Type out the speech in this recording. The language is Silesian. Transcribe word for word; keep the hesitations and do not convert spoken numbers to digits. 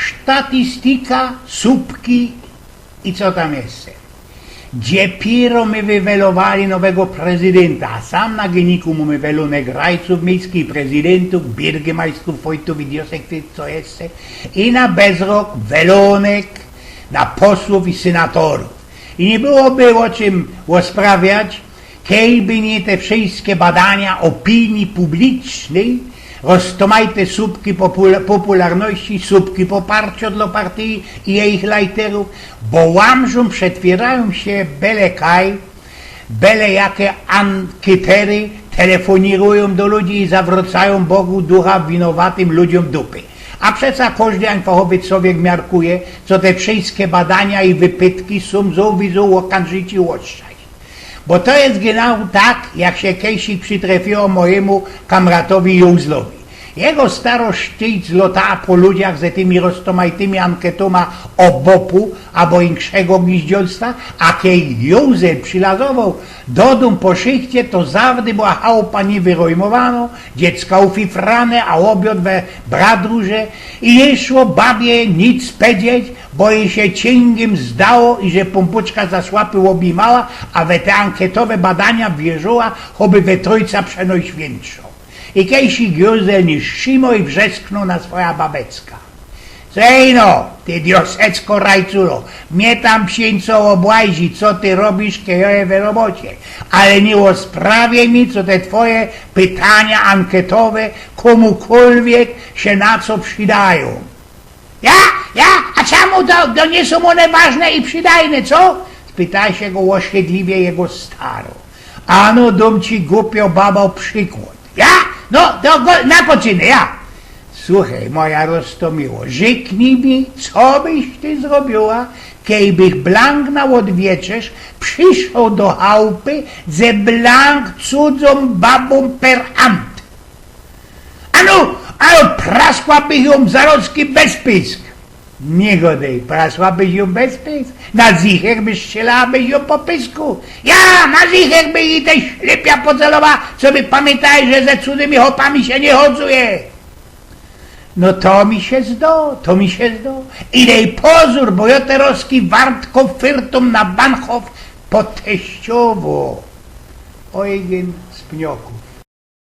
Statistika, supki i co tam jeszcze. Dziepiero my wywelowali nowego prezydynta, a sam na gyniku mōmy welonek rajcōw, miejskich prezydyntōw, byrgymajstrōw, wojtōw i diosek, co jeszcze, i na bezrok welonek na posłōw i synatorōw. I niy byłoby ô czym ôsprawiać, kejby niy te wszyjske badania ôpinii publicznyj, roztōmajte supki popula-, popularności, supki poparcio dlo partyji i jejich lajterōw, bo łamżōm, przetwiyrajōm sie bele kaj, bele jake ankytery, telefonirujōm do ludzi i zawrōcajōm Bogu ducha winowatym ludziōm dupy. A przeca kożdy fachowy czowiek miarkuje, co te wszyjske badania i wypytki sōm, zowidzōm, ôkanżyci ôstrzej. Bo to je genau tak, jak sie kejsik przitrefiło mojymu kamratowi Józlowi. Jego starość sztyjc lotała po ludziach ze tymi roztōmajtymi anketōma ô bopu abo inkszego gizdzielstwa, a kej Józel przilazowoł do dōm po szychcie, to zawdy była chałupa niywyrojmowanŏ, dziecka ufifrane, a ôbiŏd we bradrurze i niy szło babie nic pedzieć, bo jej sie ciyngiym zdało i że pōmpuczka za słapy ôbijmała, a we te anketowe badania wierzyła, choby we Trōjca Przenojświyntszo. I kejsik Józel niy strzimoł i wrzesknōł na swoja babecka: Słejno, ty diosecko rajculo, mie tam psiyńco ôbłazi, co ty robisz, kej jŏ je we robocie, ale niy ôsprawiaj mi, co te twoje pytania anketowe kōmukōlwiek sie na co przidajōm. Ja? Ja? A czymu to, to niy sōm ône ważne i przidajne, co? Spytała sie go ôsiedliwie jego starŏ. Ano, dōm ci, gupio babo, przikłŏd. Ja? No, to go, na poczynk, ja. Suchej, moja roztōmiło, rzyknij mi, co bych ty zrobiła, kejbych blank na ôdwieczerz przyszoł do chałupy ze blank cudzōm babōm per ant. Ano, ano, praskłabych jōm zarozki bez pysk. Niy godej, praskłabyś jōm bez pysk? Na zicher byś strzelała, byś jōm po pysku. Ja, na zicher bych i te ślepia pocelowa, co by pamiyntali, że ze cudzymi chopami sie niy chodzuje. No to mi sie zdo, to mi sie zdo. I dej pozōr, bo jŏ terŏzki wartko fyrtōm na Bahnhof po teściowo. Eugen z Pniokōw.